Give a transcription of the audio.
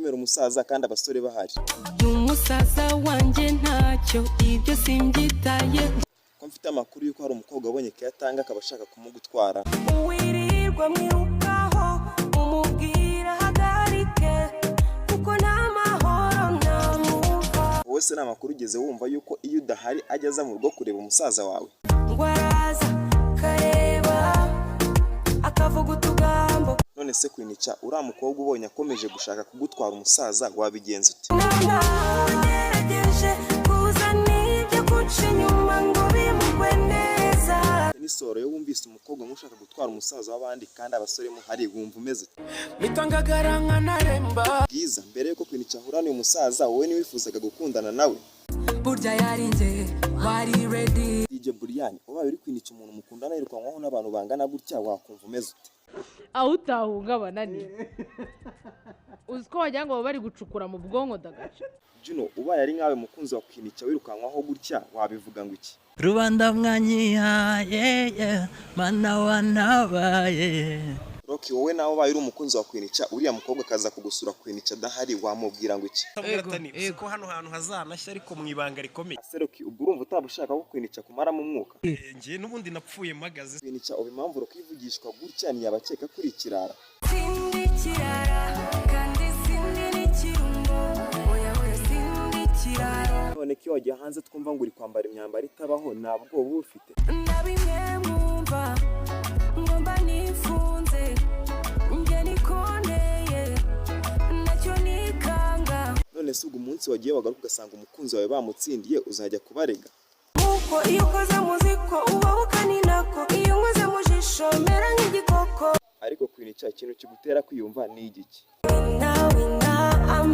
wemera umusaza kandi abasore bahari? Ni umusaza wanjye, ntacyo, ibyo simbyitaye. Ko mfite amakuru y'uko hari umukobwa wabonye kayatanga akaba ashaka kumugutwara? Uwirirwa mwirukaho, umubwira ahagarike, kuko nta mahoro namuha. Wowe se ni amakuru ugeze wumva yuko iyo udahari ajya aza mu rugo kureba umusaza wawe? Ngo araza akareba, akavuga utugambo. None se Queen Cha, uriya mukobwa ubonye akomeje gushaka kugutwara umusaza, wabigenza ute? Mwana ugerageje kuzana ibyo kunca inyuma ngo bimugwe neza. N'isoro, iyo wumvise umukobwa nk'ushaka gutwara umusaza w'abandi kandi abasore muhari, wumva umeze ute? Mitangagara nkanaremba. Bwiza, mbere yuko Queen Cha ahura n'uyu musaza, wowe ntiwifuzaga gukundana nawe? Burya yarinze wari ready. DJ Brian, ubaye uri Queen Cha, umuntu mukundana yirukankwaho n'abantu bangana gutya, wakumva umeze ute? Aho utahungabana ni uzi ko wagira ngo baba bari gucukura mu bwonko dagace. Juno, ubaye ari nkawe mukunzi wa Queen Cha wirukankwaho gutya, wabivuga ngo iki? Rubanda mwanyihaye, yeah, mana wanabaye. Rocky, wowe nawe ubaye uri umukunzi wa Queen Cha, uriya mukobwa akaza kugusura Queen Cha adahari, wamubwira ngo iki? Uzi ko hano hantu hazanashya, ariko mu ibanga rikomeye. Ase Rocky, ubwo urumva utaba ushaka ko Queen Cha kumaramo umwuka? Njye n'ubundi napfuye mpagaze. Queen Cha, ubu impamvu Rocky ivugishwa gutya ntiyabakeka kuri ikirara? Sindi ikirara kandi sindi n'ikirumbo, oya oya, sindi ikirara. None ko iyo wagiye hanze twumva ngo uri kwambara imyambaro itabaho, nta bwoba uba ufite? Na bimwe mwumva ngomba nifunze, njye nikoneye, nacyo nikanga. None se ubwo umunsi wagiye wagaruka ugasanga umukunzi wawe bamutsindiye, uzajya kubarega? Kuko iyo ukoze mu ziko ubabuka, ni nako iyo nkoze mu jisho mera nk'igikoko. Ariko Queen Cha, ikintu kigutera kwiyumva ni igiki? Winner, winner, I'm